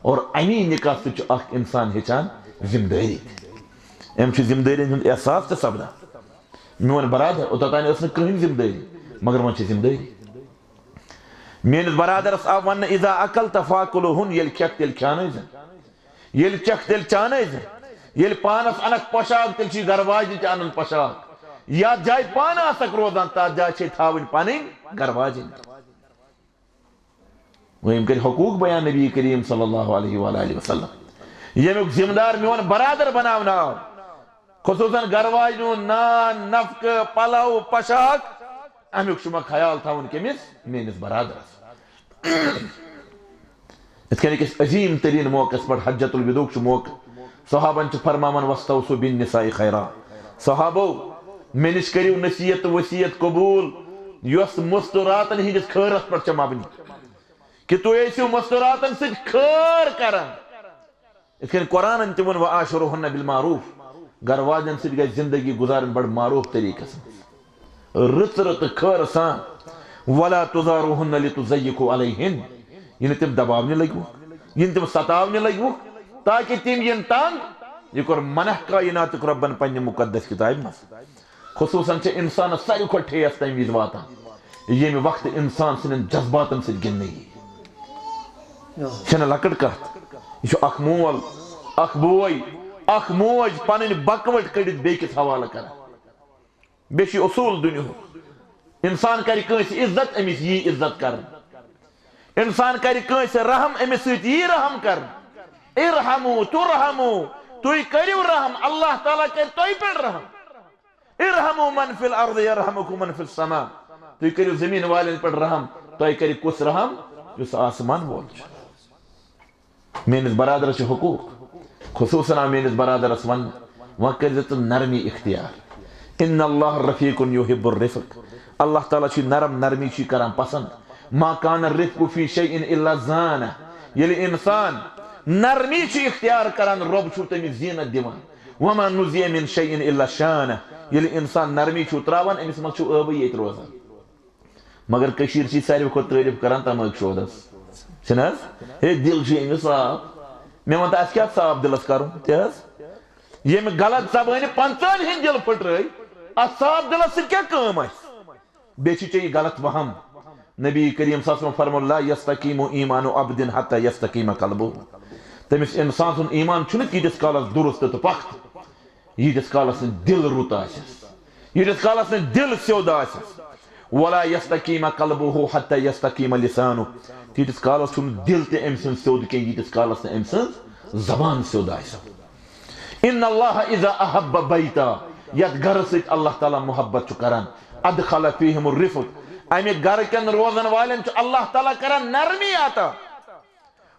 اور امی نکاح سۭتۍ چھُ اکھ انسان ہیٚچھان ذمہٕ دٲری تہِ۔ أمۍ چھُ ذمہٕ دٲری ہُنٛد احساس تہِ سپدان۔ میون برادر، اوٚتام تام ٲس نہٕ کٕہٕنۍ ذمہٕ دٲری، مگر وۄنۍ چھِ ذمہٕ دٲری۔ میٲنِس برادرس آو وننہٕ، اذا اکلت فاکلوہن، ییٚلہِ کھٮ۪کھ تیٚلہِ کھیانٲوزٮ۪ن۔ ییٚلہِ چکھ تیٚلہِ چانٲوزِ، ییٚلہِ پانس انکھ پۄشاک تیٚلہِ چھُے گرٕ واجنہِ تہِ انُن پۄشاک۔ یتھ جایہِ پانہٕ آسکھ روزان تتھ جایہِ چھے تھاوٕنۍ پنٕنۍ گرٕ واجنۍ۔ وۄنۍ یِم کٔرۍ حقوٗق بیان نبی کریم صلی اللہ علیہ وآلہ وسلم، ییٚمیُک ذمہٕ دار میون برادر بناونہٕ آو، خصوٗصاً گرٕ واجنہِ ہُنٛد نان، نفقہٕ، پلو، پۄشاک، امیُک چھُ مےٚ خیال تھاوُن کٔمِس؟ میٲنِس برادرس۔ یِتھ کٔنۍ أکِس عظیٖم تریٖن موقعس پٮ۪ٹھ حجۃ الوداعُک چھُ موقعہٕ، صحابن چھِ فرماوان، "واستوصوا بالنساء خیرا"، صحابو، مےٚ نِش کٔرِو نصیحت تہٕ وصیت قبوٗل، یۄس مستوراتن ہٕنٛدِس خٲرس پٮ۪ٹھ چھےٚ مبنی، کہِ تُہۍ ٲسِو مستوراتن سۭتۍ خٲر کران۔ یِتھ کٔنۍ قرآنن تہِ ووٚن، "وعاشروہن بالمعروف"، گرٕ واجٮ۪ن سۭتۍ گژھِ زندگی گُزارٕنۍ بڑٕ معروف طریٖقس منٛز، رٕژ رٕژ خٲر سان۔ "ولا تضاروہن لتضیقوا علیہن"، یہِ نہٕ تِم دباونہِ لٔگۍوُکھ، یہِ نہٕ تِم ستاونہِ لٔگۍوُکھ، تاکہِ تِم یِن تنگ۔ یہِ کوٚر منع کائناتُک رۄبن پننہِ مُقدس کِتابہِ منٛز۔ خصوٗصاً چھِ اِنسانَس ساروی کھۄتہٕ ٹھیس تَمہِ وِزِ واتان، ییٚمہِ وقتہٕ اِنسان سٕنٛدٮ۪ن جذباتَن سۭتۍ گِنٛدنہٕ یی۔ چھَنہٕ لۄکٕٹ کَتھ، یہِ چھُ اَکھ مول، اکھ بوے، اکھ موج پنٕنۍ بکوٹ کٔڑِتھ بیٚکِس حوالہٕ کران۔ بیٚیہِ چھُ اصوٗل دُنیاہُک۔ انسان کرِ کٲنٛسہِ عزت، أمِس یی عزت کرنہٕ۔ انسان کرِ کٲنٛسہِ رحم، أمِس سۭتۍ یی رحم کرنہٕ۔ ارحموا ترحموا، تُہۍ کٔرِو رحم، اللہ تعالیٰ کرِ تۄہہِ پٮ۪ٹھ رحم۔ ارحموا من فی الارض یرحمکم من فی السماء، تُہۍ کٔرِو زٔمیٖن والٮ۪ن پٮ۪ٹھ رحم، تۄہہِ کرِ کُس رحم؟ یُس آسمان وول چھُ۔ میٲنِس برادرس چھِ حقوٗق، خصوٗصاً آو میٲنِس برادرس وننہٕ، وۄنۍ کٔرزِ ژٕ نرمی اختیار۔ ان اللہ رفیق یحب الرفق، اللہ تعالیٰ چھُ نرم نرمی چھُ کران پسند۔ ما کان الرفق فی شیء الا زانہ، ییٚلہِ انسان نرمی چھُ اختیار کران، رۄب چھُ تٔمِس زینت دِوان۔ وما نزع من شیء الا شانہ، ییٚلہِ انسان نرمی چھُ تراوان، أمِس منٛز چھُ ٲبٕے ییٚتہِ روزان۔ مگر کٔشیٖر چھِ ساروی کھۄتہٕ تعریٖف کران تماک شودس، چھِنہٕ حظ؟ ہے، دِل چھُ أمِس صاف۔ مےٚ وَن تہٕ، اَسہِ کیٛاہ صاف دِلس کرُن تہِ حظ؟ ییٚمہِ غلط زبٲنہِ پنٛژاہن ہٕنٛدۍ دِل پھٕٹرٲے، اَتھ صاف دِلس سۭتۍ کیٛاہ کٲم آسہِ؟ بیٚیہِ چھُ ژےٚ یہِ غلط وہم۔ نبی کریم صلی اللہ علیہ وسلم فرموو، لا یستقیم ایمان عبد حتی یستقیم قلبہ۔ تٔمِس انسان سُنٛد ایمان چھُنہٕ تیٖتِس کالس درست تہٕ پختہٕ، ییٖتِس کالس نہٕ دِل رُت آسٮ۪س، ییٖتِس کالس نہٕ دِل سیوٚد آسٮ۪س۔ ولا یستقیم قلبہ حتی یستقیم لسانہ۔ تیٖتِس کالس چھُنہٕ دِل تہِ أمۍ سُنٛد سیوٚد کینٛہہ، ییٖتِس کالس نہٕ أمۍ سٕنٛز زبان سیوٚد آسہِ۔ ان اللہ اذا احب بیتا، یتھ گرٕ سۭتۍ اللہ تعالیٰ محبت چھُ کران، ادخل فیہم الرفق، امہِ گرٕ کٮ۪ن روزن والٮ۪ن چھُ اللہ تعالیٰ کران نرمی عطا۔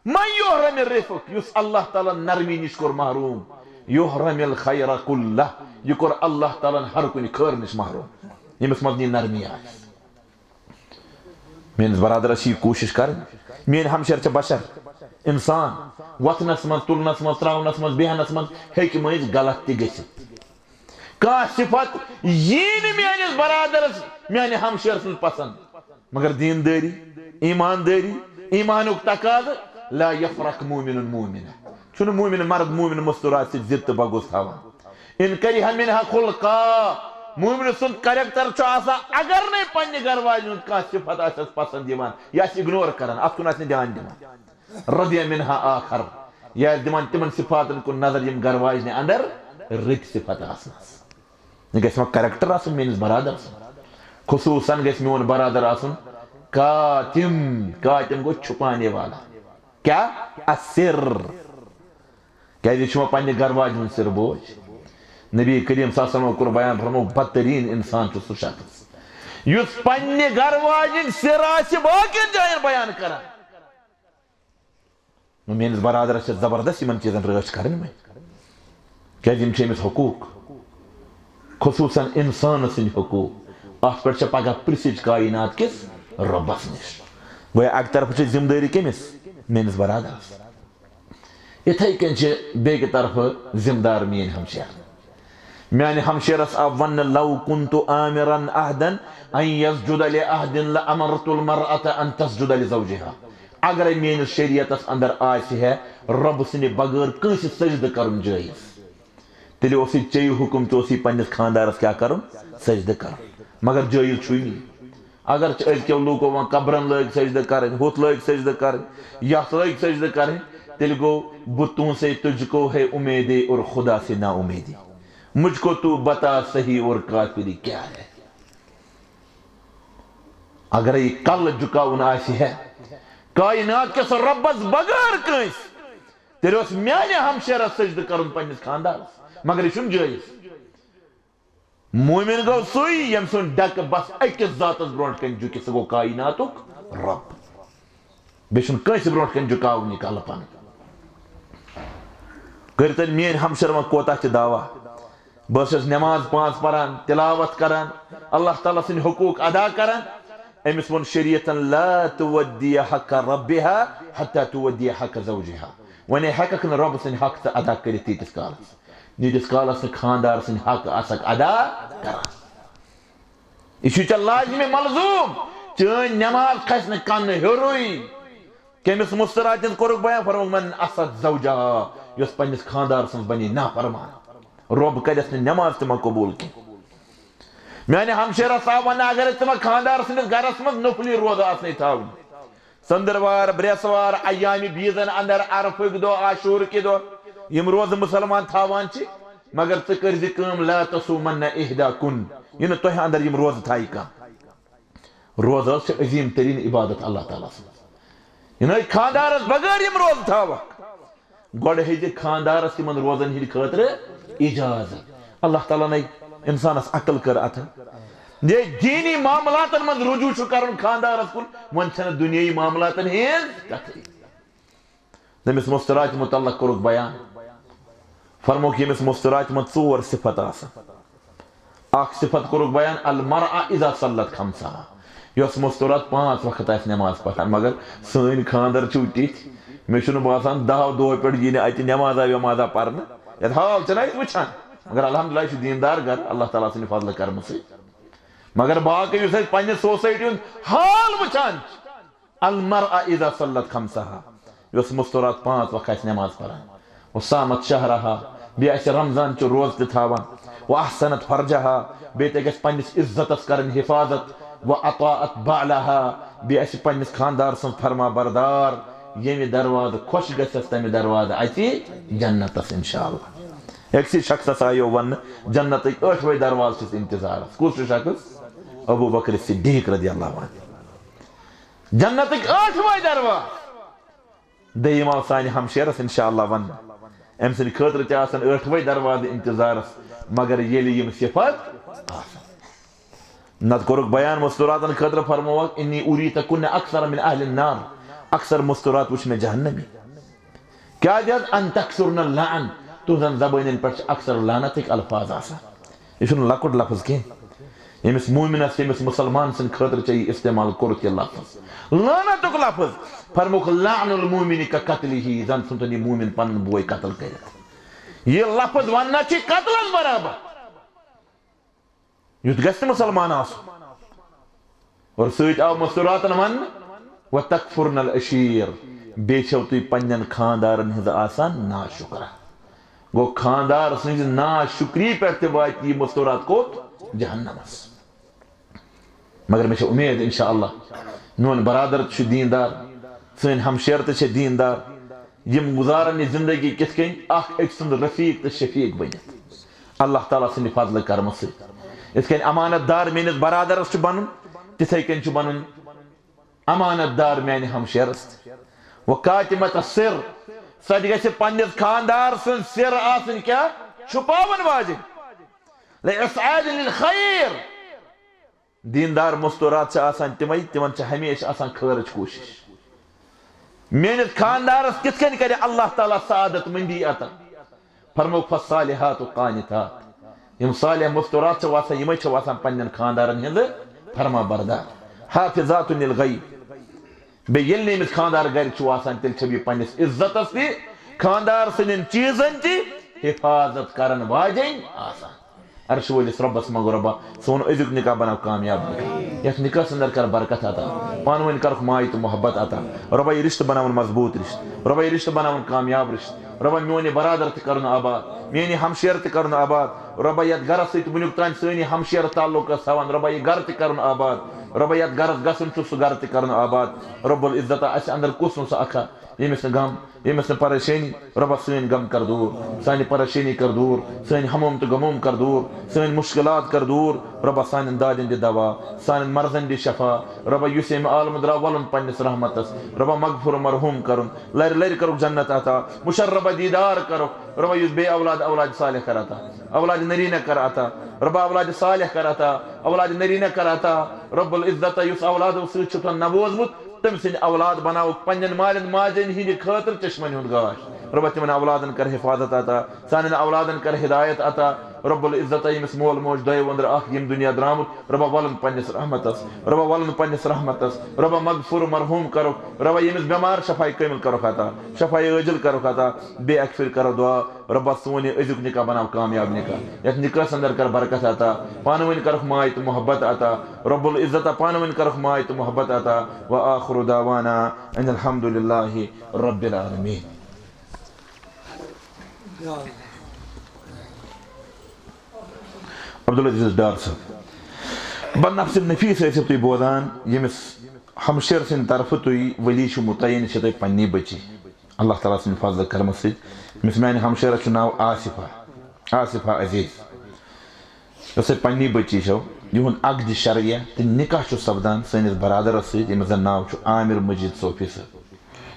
من یحرم الرفق، یُس اللہ تعالیٰ ہن نرمی نِش کوٚر محروم، یحرم الخیر کلہ، یہِ کوٚر اللہ تعالیٰ ہن ہر کُنہِ خٲر نِش محروم، ییٚمِس منٛز نہٕ یہِ نرمی آسہِ۔ میٲنِس برادرس چھِ یہِ کوٗشِش کرٕنۍ، میٲنۍ ہمشیر چھِ بشر، انسان، وۄتھنس منٛز، تُلنس منٛز، ترٛاونس منٛز، بیہنس منٛز ہیٚکہِ مٔنٛزۍ غلط تہِ گٔژھِتھ۔ کانٛہہ صفت یی نہٕ میٲنِس برادرس، میانہِ ہمشیر سٕنٛز پسند، مگر دیندٲری، ایماندٲری، ایمانُک تقاضہٕ، لا یفرق مومن مومنہ۔ چھُنہٕ مومن مرد مومن مستورات سۭتۍ ضد تہٕ بغض تھاوان۔ ان کرہ منہا خلقا، مومن سُنٛد کریکٹر چھُ آسان، اگر نَے پننہِ گرٕ واجہِ ہُنٛد کانٛہہ صفت آسٮ۪س پسند یِوان، یہِ آسہِ اگنور کران، اتھ کُن آسہِ نہٕ دھیان دِوان۔ رضی منہا آخر، یہِ آسہِ دِوان تِمن صفاتن کُن نظر یِم گرٕ واجنہِ اندر رٕتۍ صفت آسنس۔ یہِ گژھِ وۄنۍ کریکٹر آسُن میٲنِس برادر سُنٛد۔ خصوٗصاً گژھِ میون برادر آسُن کاتم۔ کاتم گوٚو چھپانے والا۔ کیا؟ اسر۔ کیازِ یہِ چھُ وۄنۍ پننہِ گرٕ واجہِ ہُنٛد سر بوج۔ نبی کریم صلی اللہ علیہ وسلم کوٚر بیان، فرموو، بدترین انسان چھُ سُہ شخص یُس پننہِ گرٕ واجہِ ہُنٛد سر آسہِ باقین جاین بیان کران۔ نو، میٲنِس برادرس چھِ زبردست یِمن چیٖزن رٲچھ کرٕنۍ وۄنۍ، کیازِ یِم چھِ أمِس حقوٗق، خصوٗصاً انسان سٕنٛدۍ حقوٗق۔ اتھ پٮ۪ٹھ چھِ پگاہ پرژھٕچ کائنات کِس رۄبس نِش۔ گویا اکہِ طرفہٕ چھِ ذمہٕ دٲری کٔمِس؟ میٲنِس برادرس۔ یِتھے کٔنۍ چھِ بیٚکہِ طرفہٕ ذمہٕ دار میٲنۍ ہمشیر۔ میانہِ ہمشیرس آو وننہٕ، لو کنت آمرا احدا ان یسجد لاحد لامرت المرأة ان تسجد لزوجها۔ اگرے میٲنِس شریعتس اندر آسہِ ہے رۄب سٕنٛدِ بغٲر کٲنٛسہِ سجدٕ کرُن جٲیز، تیٚلہِ اوس یہِ ژےٚ حُکُم، ژےٚ اوسُے پننِس خانٛدارس کیٛاہ کرُن؟ سجدٕ کرُن۔ مگر جٲیز چھُے نہٕ۔ اگر چھِ أزکیو لوٗکو وۄنۍ قبرن لٲگۍ سجدٕ کرٕنۍ، ہُتھ لٲگۍ سجدٕ کرٕنۍ، یتھ لٲگۍ سجدٕ کرٕنۍ، تیٚلہِ گوٚو، بہٕ تُہنٛد سے تُجھ کو ہے امیدی اور خدا سے نا امیدی۔ مجھ کو تو بتا صحیح اور کافری کیا ہے۔ اگر یہِ کلہٕ جُکاوُن آسہِ ہے کائنات کِس رۄبس بغٲر کٲنٛسہِ، تیٚلہِ اوس میانہِ ہمشیرس سجدٕ کرُن پننِس خانٛدارس، مگر یہِ چھُنہٕ جٲیز۔ مومن گوٚو سُے، ییٚمۍ سُنٛد ڈیکہٕ بس أکِس ذاتس برونٛٹھ کنہِ جُکہِ، سُہ گوٚو کائناتُک رۄب۔ بیٚیہِ چھُنہٕ کٲنٛسہِ برونٛٹھ کنہِ جُکاوُن یہِ کلہٕ پنُن۔ کٔرِتن میٲنۍ ہمشیر وۄنۍ کوتاہ تہِ دعویٰ، بہٕ حظ چھُس نماز پانٛژھ پران، تلاوت کران، اللہ تعالیٰ سٕنٛدۍ حقوٗق ادا کران۔ أمِس ووٚن شریعتن، لا تودی حق ربها حتی تودی حق زوجها۔ وۄنۍ ہیٚککھ نہٕ رۄب سٕنٛدۍ حق ژٕ ادا کٔرِتھ تیٖتِس کالس، ییٖتِس کالس نہٕ خانٛدار سٕنٛدۍ حق آسکھ ادا کران۔ یہِ چھُے ژےٚ لازمِ ملزوم۔ چٲنۍ نماز کھسہِ نہٕ کنہٕ ہیوٚرُے۔ کٔمِس مستورات ہٕنٛز کوٚرُکھ بیان؟ فرمووُکھ، من عصت زوجها، یۄس پننِس خانٛدار سٕنٛز بنے نافرمان۔ رۄب کرٮ۪س نہٕ نماز تہِ ما قبول کینٛہہ۔ میانہِ ہمشیرس آو وننہٕ، اگر ژٕ ما خانٛدار سٕنٛدِس گرس منٛز نفلی روزٕ آسنے تھاوٕنۍ، ژٔنٛدٕروار، برٛٮ۪سوار، ایامِ بیٖزن اندر، عرفٕکۍ دۄہ، عاشورٕ کہِ دۄہ، یِم روزٕ مُسلمان تھاوان چھِ، مگر ژٕ کٔرۍ زِ کٲم، لا تصومن احداکن، یہِ نہٕ تۄہہِ اندر یِم روزٕ تھایہِ کانٛہہ۔ روزٕ حظ چھِ عظیٖم تریٖن عبادت اللہ تعالیٰ سٕنٛز۔ یہِ نہٕ خانٛدارس بغٲر یِم روزٕ تھاوکھ۔ گۄڈٕ ہیٚتہِ خانٛدارس تِمن روزن ہٕنٛدِ خٲطرٕ اجازت۔ اللہ تعالیٰ نے انسانس عقل کٔر عطا۔ یہِ دینی معاملاتن منٛز رجوع چھُ کرُن خانٛدارس کُن، وۄنۍ چھنہٕ دُنیٲیی معاملاتن ہٕنٛز کتھٕے۔ تٔمِس مستورات متعلق کوٚرُکھ بیان۔ فرمووُکھ، ییٚمِس مستورات منٛز ژور صفت آسن۔ اکھ صفت کوٚرُکھ بیان، المرأة اذا صلت خمسها، یۄس مستورات پانٛژھ وقت آسہِ نماز پران۔ مگر سٲنۍ خانٛدر چھِو تِتھۍ، مےٚ چھُنہٕ باسان دَہو دۄہو پٮ۪ٹھ یی نہٕ اَتہِ نمازا ومازا پرنہٕ۔ یَتھ حال چھِنہ أسۍ وٕچھان، مگر الحمدللہ یہِ چھُ دیٖندار گرٕ، اللہ تعالیٰ سٕنٛدِ فضلہٕ کرمہٕ سۭتۍ۔ مگر باقٕے یُس أسۍ پننہِ سوسایٹی ہُنٛد حال وٕچھان چھِ، المرأة اذا صلت خمسها، یۄس مستورات پانٛژھ وقت آسہِ نماز پران، وصامت شهرها، بیٚیہِ آسہِ رمضان چہِ روزٕ تہِ تھاوان، واحصنت فرجها، بیٚیہِ تہِ گژھِ پننِس عزتس کرٕنۍ حفاظت، واطاعت بعلها، بیٚیہِ آسہِ پننِس خانٛدار سٕنٛز فرما بردار، ییٚمہِ دروازٕ خۄش گژھٮ۪س تمہِ دروازٕ اژِ جنتس انشاءاللہ۔ أکسٕے شخصس آیو وننہٕ، جنتٕکۍ ٲٹھوے دروازٕ چھِس انتظارس۔ کُس چھُ شخص؟ ابو بکر صدیق رضی اللہ عنہ۔ جنتٕکۍ ٲٹھ وٲے دروازٕ۔ دوٚیِم آو سانہِ ہمشیرس انشاءاللہ وننہٕ۔ أمۍ سٕنٛدِ خٲطرٕ تہِ آسن ٲٹھ وٲے دروازٕ انتظارس، مگر ییٚلہِ یِم صفت آسن۔ نتہٕ کوٚرُکھ بیان مستوراتن خٲطرٕ، فرمووکھ، "انی اوریتکن اکثر من اہل النار"، اکثر مستورات وٕچھ مےٚ جہنمی۔ کیازِ حظ؟ "ان تکثرن اللعن"، تُہنٛزن زبٲنٮ۪ن پٮ۪ٹھ چھِ اکثر لعنتٕکۍ الفاظ آسان۔ یہِ چھُنہٕ لۄکُٹ لفظ کینٛہہ۔ ییٚمِس مومنس، ییٚمِس مسلمان سٕنٛدِ خٲطرٕ ژےٚ یہِ استعمال کوٚرُتھ یہِ لفظ، لعنتُک لفظ، فرمووُکھ، "لعن المومن کقتلہ"، زن ژھُن تٔمۍ یہِ مومن پنُن بوے قتل کٔرِتھ۔ یہِ لفظ وننا چھِ قتلس برابر۔ یُتھ گژھِ نہٕ مسلمان آسُن۔ اور سۭتۍ آو مستوراتن وننہٕ، "وتکفرن العشیر"، بیٚیہِ چھو تُہۍ پننٮ۪ن خاندارن ہٕنٛز آسان ناشُکرا۔ گوٚو، خاندار سٕنٛزِ ناشُکری پٮ۪ٹھ تہِ واتہِ یہِ مستورات کوٚت؟ جہنمس۔ مگر مےٚ چھےٚ اُمید، انشاءاللہ، میون برادر تہِ چھُ دیٖندار، سٲنۍ ہمشیر تہِ چھےٚ دیٖندار، یِم گُزارن یہِ زندگی کِتھ کٔنۍ، اکھ أکۍ سُنٛد رفیق تہٕ شفیق بٔنِتھ، اللہ تعالیٰ سٕنٛدِ فضلہٕ کرمہٕ سۭتۍ۔ یِتھ کٔنۍ امانت دار میٲنِس برادرس چھُ بنُن، تِتھے کٔنۍ چھُ بنُن امانت دار میانہِ ہمشیرس تہِ۔ وکاتمت السر، سۄ تہِ گژھِ پننِس خاندار سٕنٛز سر آسٕنۍ کیٛاہ؟ چھُپاون واجِنۍ۔ لاسعاد للخیر۔ دیندار مستورات چھِ آسان تِمے، تِمن چھِ ہمیشہِ آسان خٲرٕچ کوٗشِش۔ میٲنِس خاندارس کِتھ کٔنۍ کرِ اللہ تعالیٰ سعادت مندی عطا؟ فرمووُکھ، "فالصالحات قانتات"، یِم صالح مستورات چھِ آسان، یِمے چھِ آسان پننٮ۪ن خاندارن ہٕنٛدٕ فرما بردار۔ حافظات للغیب، بیٚیہِ ییٚلہِ نہٕ أمِس خاندار گرِ چھُ آسان، تیٚلہِ چھِ یہِ پننِس عزتس تہِ، خاندار سٕنٛدٮ۪ن چیٖزن تہِ حفاظت کرن واجیٚنۍ آسان۔ عرشہِ وٲلِس رۄبس منٛگو، رۄبا، سون أزیُک نکاح بناو کامیاب نکاح۔ یتھ نکاحس اندر کر برکت عطا۔ پانہٕ ؤنۍ کرُکھ ماے تہٕ محبت عطا۔ رۄبا، یہِ رشتہٕ بناوُن مضبوٗط رشتہٕ۔ رۄبا، یہِ رشتہٕ بناوُن کامیاب رشتہٕ۔ رۄبا، میون یہِ برادر تہِ کرُن آباد، میٲنۍ یہِ ہمشیر تہِ کرُن آباد۔ رۄبا، یتھ گرس سۭتۍ وُنیُک تام سٲنۍ یہِ ہمشیر تعلق ٲس تھاوان، رۄبا، یہِ گرٕ تہِ کرُن آباد۔ رۄبا، یتھ گرس گژھُن چھُ، سُہ گرٕ تہِ کرُن آباد۔ رب العزت، اسہِ اندر کُس نہٕ سُہ اکھا، ییٚمِس نہٕ غم، ییٚمِس نہٕ پریشٲنی، رۄبا سٲنۍ غم کر دوٗر، سانہِ پریشٲنی کر دوٗر، سٲنۍ ہموم تہٕ غموم کر دوٗر، سٲنۍ مُشکلات کر دوٗر، رۄبا سانٮ۪ن دادٮ۪ن دِ دوا، سانٮ۪ن مرضن دِ شفا، رۄبا یُس ییٚمہِ عالمہٕ درٛاو وَلُن پننِس رحمتس، رۄبا مغفور و مرحوم کرُن، لرِ لرِ کرُکھ جنت عطا، مُشربہ دیٖدار کرُکھ، رۄبا یُس بے اولاد اولاد صالح کر عطا، اولاد نرینہ کر عطا، رۄبا اولاد صالح کر عطا، اولاد نرینہ کر عطا، رب العزت یُس اولادو سۭتۍ چھُ تۄہہِ نووزمُت، تٔمۍ سٕنٛدۍ اولاد بناوُکھ پننٮ۪ن مالٮ۪ن ماجٮ۪ن ہٕنٛدِ خٲطرٕ چشمن ہُنٛد گاش۔ رۄبا تِمن اولادن کر حفاظت عطا، سانٮ۪ن اولادن کر ہدایت عطا۔ رب العزت ییٚمِس مول موج دۄیو أنٛدرٕ اکھ ییٚمہِ دُنیا درٛامُت، رۄبا ولُن پننِس رحمتس، رۄبا ولُن پننِس رحمتس، رۄبا مغفور مرحوم کرُکھ، رۄبا ییٚمِس بٮ۪مار شفاے کٲمِل کرُکھ عطا، شفاے عٲجل کرُکھ عطا۔ بیٚیہِ اکہِ پھِرِ کرو دعا، رۄبا سون یہِ أزیُک نکاح بناو کامیاب نکاح، یتھ نکاحس اندر کر برکت عطا، پانہٕ ؤنۍ کرُکھ ماے تہٕ محبت عطا، رب العزت پانہٕ ؤنۍ کرُکھ ماے تہٕ محبت عطا۔ وآخر دعوانا ان الحمد للہ رب العالمین۔ عبدالعزیز ڈار صٲب، بنفس نفیس ٲسِو تُہۍ بوزان، ییٚمِس ہمشیر سٕنٛدِ طرفہٕ تُہۍ ولی چھِو متعین، چھِ تۄہہِ پننی بچی۔ اللہ تعالیٰ سٕنٛدِ فضلہٕ کرمہٕ سۭتۍ، ییٚمِس میانہِ ہمشیرس چھُ ناو آصفہ، آصفہ عزیز، یۄس أسۍ پننی بٔچی چھو، یِہُنٛد عقدِ شرعیہ تہٕ نکاح چھُ سپدان سٲنِس برادرس سۭتۍ، ییٚمِس زن ناو چھُ عامر مجید صوفی صٲب،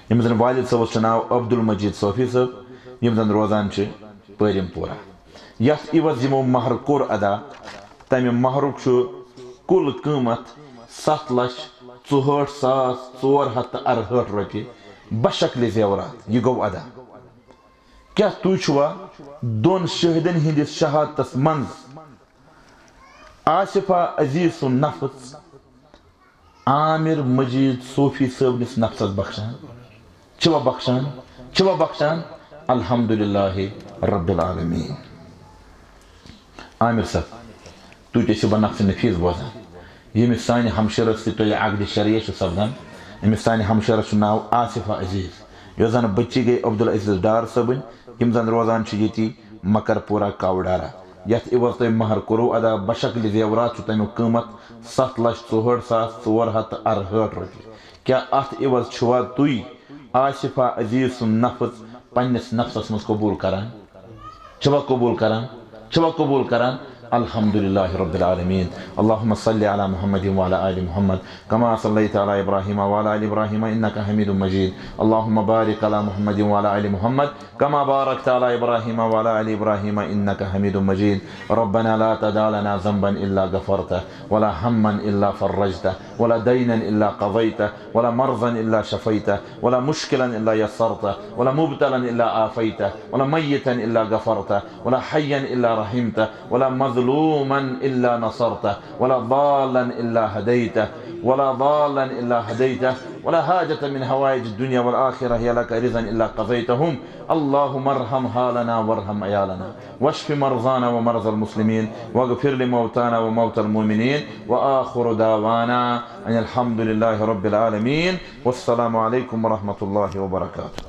ییٚمِس زن والد صٲبس چھُ ناو عبدالمجید صوفی صٲب، یِم زن روزان چھِ پٲرِم پورہ۔ یتھ عوض یِمو مہر کوٚر ادا، تمہِ مہرُک چھُ کُل قۭمتھ ستھ لچھ ژُہٲٹھ ساس ژور ہتھ تہٕ ارہٲٹھ رۄپیہِ بشکلِ زیورات۔ یہِ گوٚو ادا۔ کیٛاہ تُہۍ چھِوا دۄن شٲہدن ہٕنٛدِس شہادتس منٛز آصفہ عزیز سُنٛد نفس عامر مجید صوفی صٲبنِس نفسس بخشان؟ چھِوا بخشان؟ چھِوا بخشان؟ الحمدللہ رب العالمین۔ عامر صٲب، تُہۍ تہِ ٲسِو بہ نفسِ نفیس بوزان، ییٚمِس سانہِ ہمشیرس سۭتۍ تۄہہِ عقدِ شرعیہ چھُ سپدان، أمِس سانہِ ہمشیرس چھُ ناو آصفہ عزیز، یۄس زن بٔچی گٔے عبدالعزیز ڈار صٲبٕنۍ، یِم زن روزان چھِ ییٚتی مکرپورہ کاوڈارہ۔ یتھ عوض تۄہہِ مہر کوٚروٕ ادا بشکلِ زیورات، چھُ تمیُک قۭمتھ ستھ لچھ ژُہٲٹھ ساس ژور ہتھ تہٕ ارہٲٹھ رۄپیہِ۔ کیٛاہ اتھ عوض چھِوا تُہۍ آصفہ عزیز سُنٛد نفس پننِس نفسس منٛز قبول کران؟ چھِوا قبول کران؟ چھِوا قبول کران؟ الحمدللہ رب العالمین۔ اللهم صل على محمد وعلى آل محمد كما صليت على إبراهيم وعلى آل إبراهيم إنك حميد مجيد۔ اللهم بارك على محمد وعلى آل محمد كما باركت على إبراهيم وعلى آل إبراهيم إنك حميد مجيد۔ ربنا لا تدع لنا ذنبا إلا غفرته، ولا هما إلا فرجته، ولا دينا إلا قضيته، ولا مرضا إلا شفيته، ولا مشكلا إلا يسرته، ولا مبتلا إلا عافيته، ولا ميتا إلا غفرته، ولا حيا إلا رحمته، ولا مظلوما إلا نصرته، ولا ضالا إلا هديته، ولا ضالا إلا هديته، ولا حاجة من حوائج الدنيا والآخرة هي لك رضا إلا قضيتهم. اللهم ارحم حالنا وارحم عيالنا، واشف مرضانا ومرضى المسلمين، واغفر لموتانا وموتى المؤمنين، وآخر دعوانا أن الحمد لله رب العالمين، والسلام عليكم ورحمة الله وبركاته.